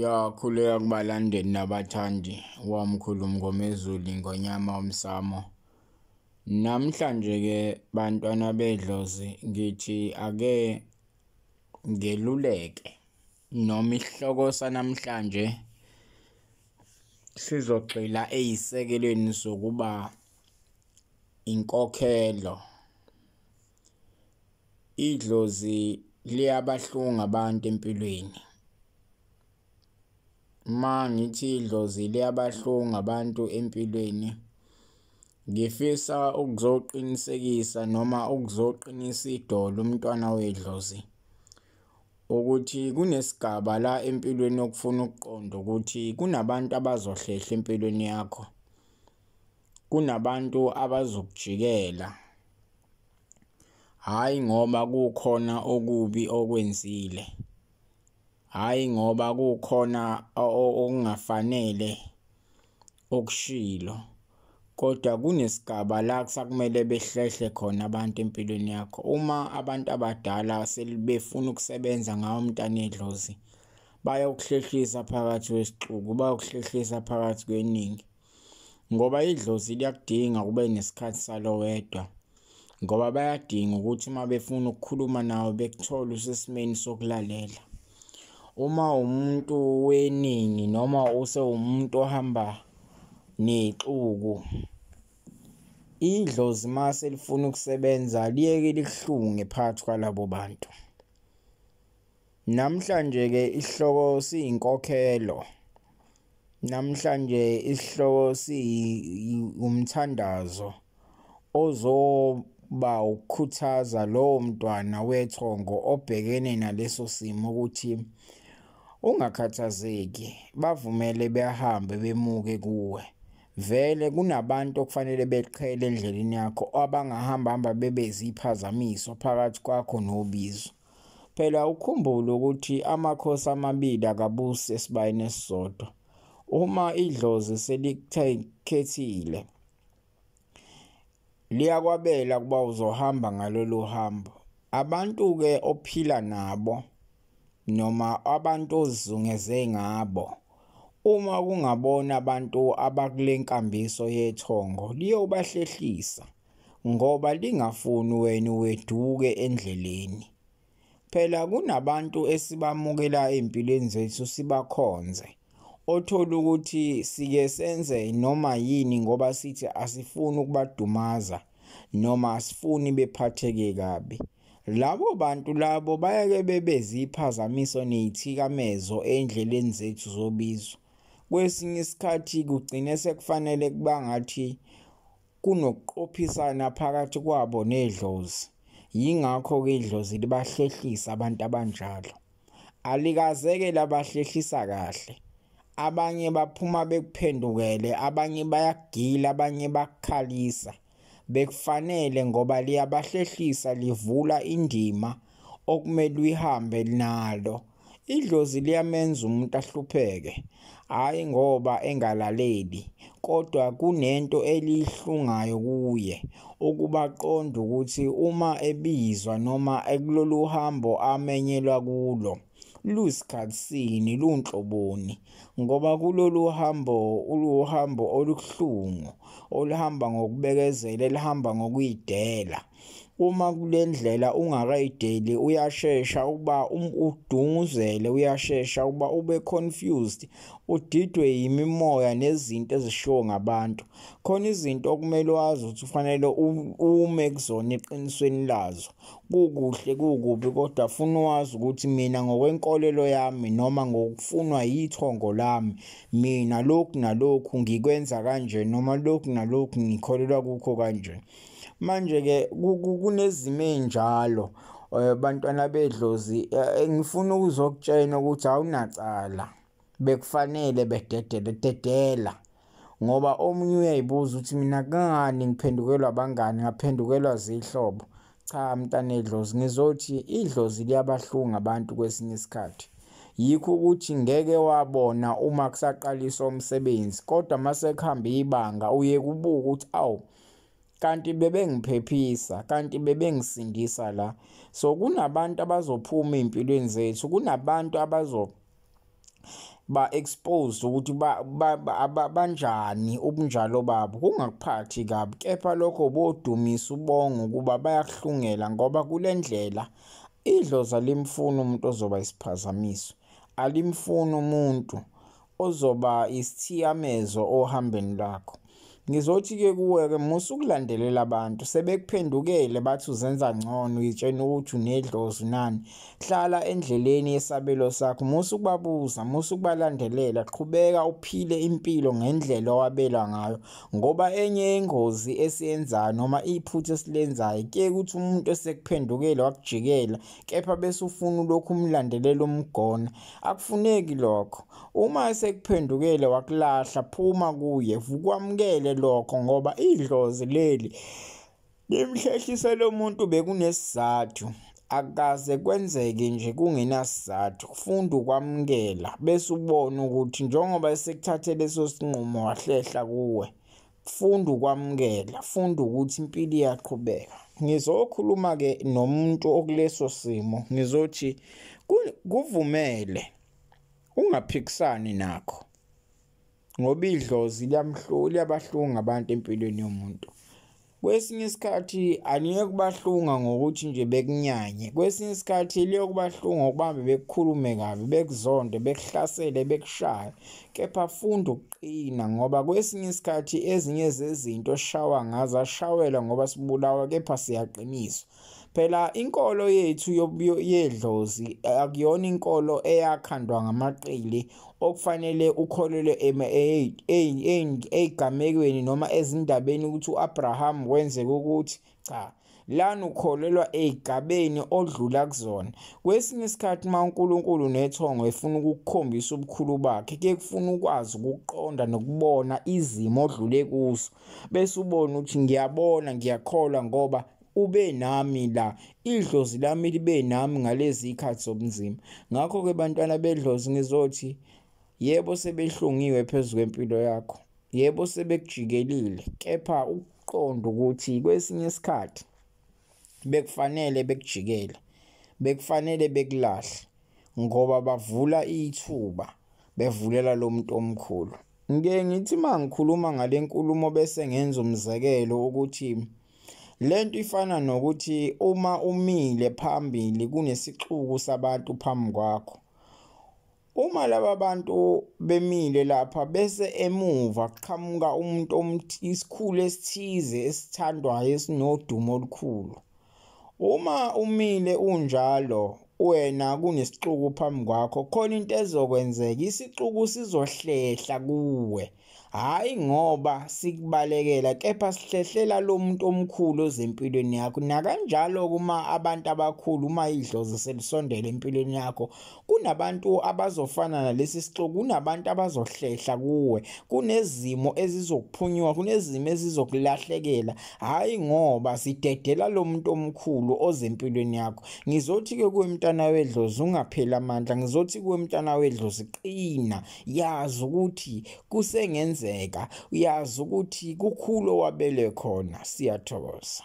Ngiyakhuleka kubalandeli nabathandi wamkhulu Mngomezulu Ingonyama Umsamo. Namhlanje-ke bantwana bedlozi ngithi ake ngeluleke noma isihloko sanamhlanje sizogxila ey'sekelweni zokuba inkokhelo. Idlozi liyabahlunga abantu empilweni. Uma ngithi idlozi liyabahlunga abantu empilweni, ngifisa ukuzoqinisekisa noma ukuzoqinisa idolo umntwana wedlozi ukuthi kunesigaba la empilweni okufuna ukuqonda ukuthi kunabantu abazohlehla empilweni yakho, kunabantu abazokujikela, hhayi ngoba kukhona okubi okwenzile, hhayi ngoba kukhona okungafanele okushilo, kodwa kunesigaba la kusakumele behlehle khona abantu empilweni yakho. Uma abantu abadala sebefuna ukusebenza ngawe mntanedlozi, bayokuhlehlisa phakathi kwesixuku, bayokuhlehlisa phakathi kweningi, ngoba idlozi liyakudinga kube nesikhathi salo wedwa, ngoba bayadinga ukuthi uma befuna ukukhuluma nawe bekuthole usesimeni sokulalela. Uma umuntu weningi noma usewumuntu ohamba nexuku, idlozi mase lifuna ukusebenza liyeke likuhlunge phakathi kwalabo bantu. Namhlanje-ke isihloko siyinkokhelo, namhlanje isihloko umthandazo ozoba ukukhuthaza lowo mntwana wethongo obhekene naleso simo ukuthi ungakhathazeki, bavumele behambe bemuke kuwe. Vele kunabantu okufanele beqhele endleleni yakho abangahamba hamba bebe ziphazamiso phakathi kwakho nobizo. Phela ukhumbule ukuthi amakhosi amabili akabusi esibayeni esisodwa. Uma idlozi selikukhethile liyakwabela ukuba uzohamba ngalolu hambo. Abantu-ke ophila nabo noma abantu ozizungeze ngabo, uma kungabona abantu abakule nkambiso yethongo liyobahlehlisa ngoba lingafuni wena weduke endleleni. Phela kunabantu esibamukela ey'mpilweni zethu sibakhonze, othola ukuthi sike senze noma yini ngoba sithi asifuni ukubadumaza noma asifuni bephatheke kabi. Labo bantu labo bayake bebe ziphazamiso ney'thikamezo ey'ndleleni zethu zobizo. Kwesinye isikhathi kugcine sekufanele kuba ngathi kunokuqophisana phakathi kwabo nedlozi. Yingakho-ke idlozi libahlehlisa abantu abanjalo. Alikaze-ke labahlehlisa kahle. Abanye baphuma bekuphendukele, abanye bayakugila, abanye bakukhalisa. Bekufanele ngoba liyabahlehlisa, livula indima okumele uyihambe nalo. Idlozi liyamenza umuntu ahlupheke, hhayi ngoba engalaleli, kodwa kunento eliyihlungayo kuye ukuba aqonde ukuthi uma ebizwa noma ekulolu hambo amenyelwa kulo lusikhathi sini, lunhloboni, ngoba kulolu hambo uluhambo olubuhlungu oluhamba ngokubekezela, elihamba ngokuyidela. Uma kule ndlela ungakayideli uyashesha ukuba udunguzele, uyashesha ukuba ube confused, udidwe yimimoya nezinto ezishiwo ngabantu. Khona izinto okumele wazi ukuthi ufanele ume kuzona eqinisweni lazo, kukuhle kukubi, kodwa funa wazi ukuthi mina ngokwenkolelo yami noma ngokufunwa yithongo lami, mina lokhu nalokhu ngikwenza kanje noma lokhu nalokhu ngikholelwa kukho kanje. Manje-ke kunezimo ey'njalo bantwana bedlozi, ngifuna ukuzokutshena ukuthi awunacala, bekufanele bededele, dedela, ngoba omunye uyayibuza ukuthi mina kungani ngiphendukelwa abangani, ngaphendukelwa zihlobo. Cha mntanedlozi, ngizothi idlozi liyabahlunga abantu kwesinye isikhathi. Yikho ukuthi ngeke wabona uma kusaqaliswa umsebenzi, kodwa mase kuhamba ibanga uye kubuka ukuthi awu kanti bebengiphephisa, kanti bebengisindisa la. So kunabantu abazophuma ey'mpilweni zethu, kunabantu abazo ba-exposed ukuthi banjani ubunjalo babo, kungakuphathi kabi, kepha lokho bodumisa ubongo ukuba bayakuhlungela, ngoba kule ndlela idlozi alimfuni umuntu ozoba isiphazamiso, alimfuni umuntu ozoba isithiyamezo ohambeni lwakho. Ngizothi-ke kuwe-ke musa ukulandelela abantu sebekuphendukele bathi uzenza ngcono, uyitshena ukuthi unedlozi nani. Hlala endleleni yesabelo sakho, musa ukubabuza, musa ukubalandelela, qhubeka uphile impilo ngendlela owabelwa ngayo, ngoba enye yengozi esiyenzayo noma iphutha esilenzayo kuye ukuthi umuntu esekuphendukele wakujikela, kepha bese ufuna ulokhu umlandelela umgona. Akufuneki lokho. Uma esekuphendukele wakulahla, phuma kuye, ukwamukele lokho, ngoba idlozi leli limhlehlise lo muntu bekunesizathu, akaze kwenzeke nje kungenasizathu. Funda ukwamukela bese ubona ukuthi njengoba esekuthathe leso sinqumo wahlehla kuwe, funda ukwamukela, funda ukuthi impilo iyaqhubeka. Ngizokhuluma-ke nomuntu okuleso simo, ngizothi kuvumele, ungaphikisani nakho, ngoba idlozi liyabahlunga abantu empilweni yomuntu. Kwesinye isikhathi aliyeke kubahlunga ngokuthi nje bekunyanye, kwesinye isikhathi liyokubahlunga ngokubambe bekukhulume kabi, bekuzonde, bekuhlasele, bekushaye, kepha funda ukuqina, ngoba kwesinye isikhathi ezinye zezinto esishawa ngazo ashawelwa ngoba sibulawa, kepha siyaqiniswa. Phela inkolo yethu yedlozi akuyona inkolo eyakhandwa ngamaqili okufanele ukholelwe egamekweni noma ezindabeni ukuthi uAbraham kwenzeka ukuthi cha, lana ukholelwa ey'gabeni odlula kuzona. Kwesinye isikhathi uma uNkulunkulu nethongo efuna ukukukhombisa ubukhulu bakhe, kuye kufuna ukwazi ukuqonda nokubona izimo odlule kuzo, bese ubone ukuthi ngiyabona, ngiyakholwa, ngoba ube nami la, idlozi lami libe nami ngalezi zikhathi zobunzima. Ngakho-ke bantwana bedlozi ngizothi yebo sebehlungiwe phezu kwempilo yakho, yebo sebekujikelile, kepha ukuqonda ukuthi kwesinye isikhathi bekufanele bekujikele, bekufanele bekulahle, ngoba bavula ithuba bevulela lo muntu omkhulu. Ngike ngithi uma ngikhuluma ngale nkulumo bese ngenza umzekelo ukuthi lento ifana nokuthi uma umile phambili kunesixuku sabantu phambi kwakho, uma laba bantu bemile lapha bese emuva kuqhamuka umuntu isikhulu esithize esithandwayo esinodumo olukhulu. Uma umile unjalo wena kunesixuku phambi kwakho, khona into ezokwenzeka, isixuku sizohlehla kuwe, hhayi ngoba sikubalekela, kepha sihlehlela lo muntu omkhulu ozempilweni yakho. Nakanjalo kuma abantu abakhulu, uma idlozi selisondele empilweni yakho, kunabantu abazofana nalesi sixuku, kunabantu abazohlehla kuwe, kunezimo ezizokuphunyuka, kunezimo ezizokulahlekela, hhayi ngoba sidedela lo muntu omkhulu ozempilweni yakho. Ngizothi-ke kuwe mntana wedlozi ungapheli amandla, ngizothi kuwe mntana wedlozi qina, yazi ukuthi kusengenzeka, uyazi ukuthi kukhulu owabelwe khona. Siyathokoza.